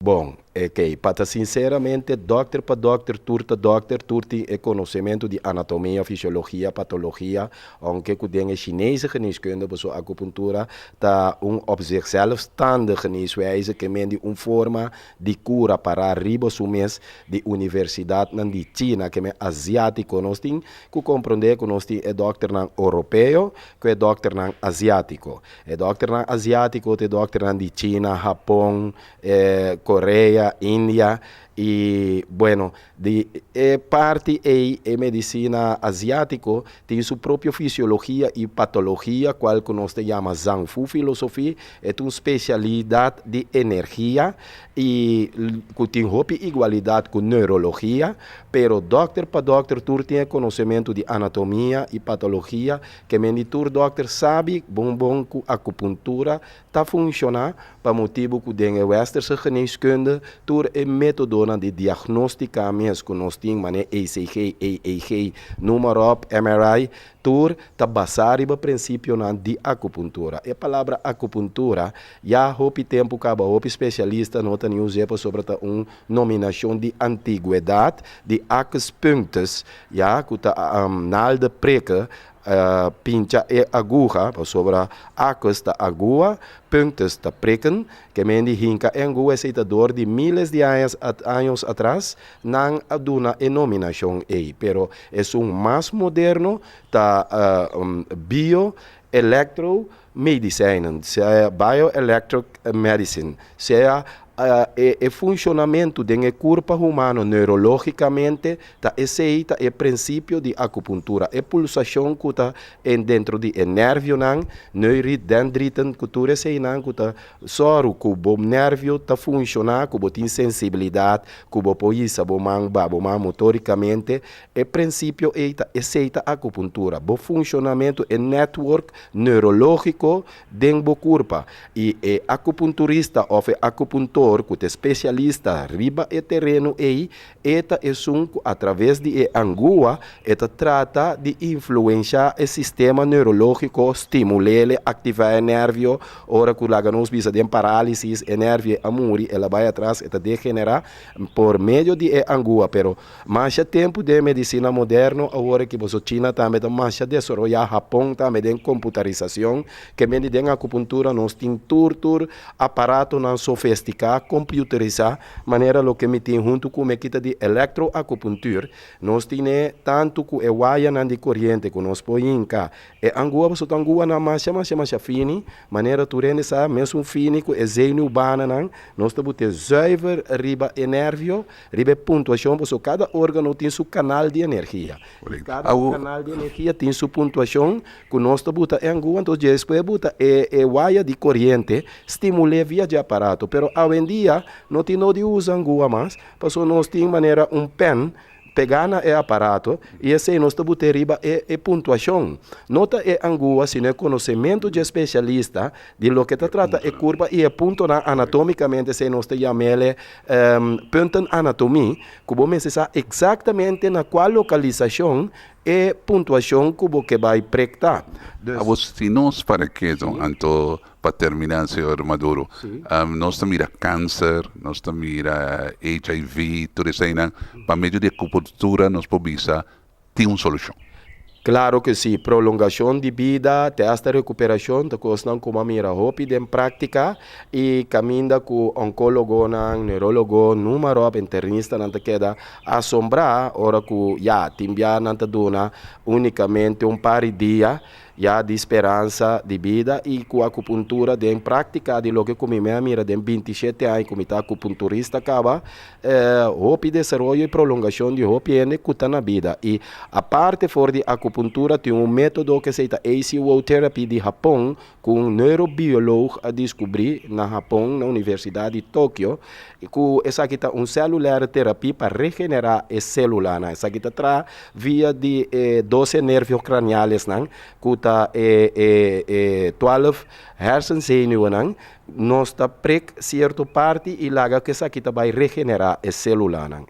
Bon, ok, pa ta sinceramente, dokter pa dokter, tur ta dokter, tur tin e conocemento di anatomia, fisiologia, patologia, aunke cu den e Chinese geneeskunde, paso acupuntura ta un op zichzelf staande geneeswijze, ke men di un forma di cura para riba su mes di universidadnan di China, ke men Aziatico. Nos tin cu comprende cu nos tin e dokternan Europeo cu e dokternan Aziatico. E dokternan Aziatico ta e dokternan di China, Japon, Korea, India i bueno, di e parti ei e medisina asiátiko tin su propio fisiologia i patologia kual ku nos ta yama Zangfu filosofia, e ta un spesialidat di energia i ku tin hopi igualidat ku neurologia, pero dòkter pa dòkter tur tin e konosementu di anatomia i patologia, ke men di tur dòkter sabi bon bon ku akupuntura ta funshoná pa motibu ku den e westerse geneeskunde tur e métodonan di diagnóstika mes ku nos tin manera ECG, EEG, noem maar op, MRI, tur ta basá riba prinsipionan di akupuntura. E palabra akupuntura ya hopi tempu kaba hopi spesialista no ta ni us'é pasobra ta un nominashon di antigwedat di akuspuntus, ya ku ta naalden prikken Pincha e aguha, pasobra akus ta agua, punctus ta prikken, ke men di hinka e angua esei ta dor di miles di añas años atras nan a duna e nominashon ei. Pero esun mas moderno ta bio electro medicijnen, sea bioelectric medicine, sea e funshonamentu den e kurpa humano neurológikamente ta esei ta e prinsipio di akupuntura, e pulsashon ku ta en dentro di e nervionan, neurit, dendriten, ku tur eseinan ku ta sòru ku bo nervio ta funshoná, ku bo tin sensibilidat, ku bo por hisa bo man, ba bo man motorikamente, e prinsipio ei ta esei ta akupuntura, bo funshonamentu, e network neurológiko den bo kurpa. I e akupunturista òf e akupuntor ku ta spesialista riba e tereno ei, e ta esun ku atraves di e angua e ta trata di influenshá e sistema neurológiko, stimul'é, aktivá e nervio. Ora ku laga nos bisa den parálisis, e nervio a muri, el a bai atras, e ta degenerá por medio di e angua. Pero Masha tempu den medisina moderno, awor ki boso China tambe ta masha desaroyá, Hapon tambe den komputarisashon, ke mende den akupuntura nos tin tur tur aparatonan sofestiká, komputerisá, manera loke mi tin huntu ku mi kita di elektroakupuntur, nos tine tantu ku e wayanan di koriente ku nos por hinka e angua, pasobra ta anguanan masha masha masha fini, manera tur hende sa, mesun fini ku e zenuwbananan, nos ta bute zuiver riba e nervio. Riba e puntuashon pasobra kada órgano tin su kanal di energia. I kada kanal di energia tin su puntuashon ku nos ta buta e angua, entonces despues buta e e waya di koriente stimul'é via dje aparato. Pero awendia no tin no di usa angua mas pasobra nos tin manera un pèn pegá na e aparato i esei nos ta but'é riba e e puntuashon. No ta e angua sino e konosementu dje spesialista di loke ta trata e kurpa i e puntonan anatómikamente esei nos ta yam'el Puntenanatomie, ku bo mester sa eksaktamente na kua lokalisashon e puntuashon ku bo ke bai prek ta. Dus. Awor si nos para ketu, anto pa terminá señor Maduro, nos ta mira kanser, nos ta mira HIV, tur eseinan, pa medio di akupuntura nos por bisa tin un solushon. Claro que si, prolongacion di bida te hasta recuperacion ta cosnan cu m'a mira hopi den practica y caminda cu oncologonan, neurologo, numa rop, internistanan ta keda asombra ora cu ya tin bia nan ta duna unicamente un par di dia ya di speransa di bida y cu acupuntura den practica di loke cu mi me a mira den 27 aña cu mi ta acupunturista caba hopi desaroyo y prolongacion di hopi hende cu ta na bida y aparte for di acupuntura tin un metodo ke esey ta ACWO therapy di Japon cu un neurobioloog a descubri na Japon na Universidad di Tokyo cu esaki ta un celulaire therapy pa regenera e celulanan esaki ta traha via di e 12 nervios cranialesnan cu ta e e 12 hersenzenuwennan. Nos ta prek sierto parti i laga ku esaki ta bai regenerá e sélulanan.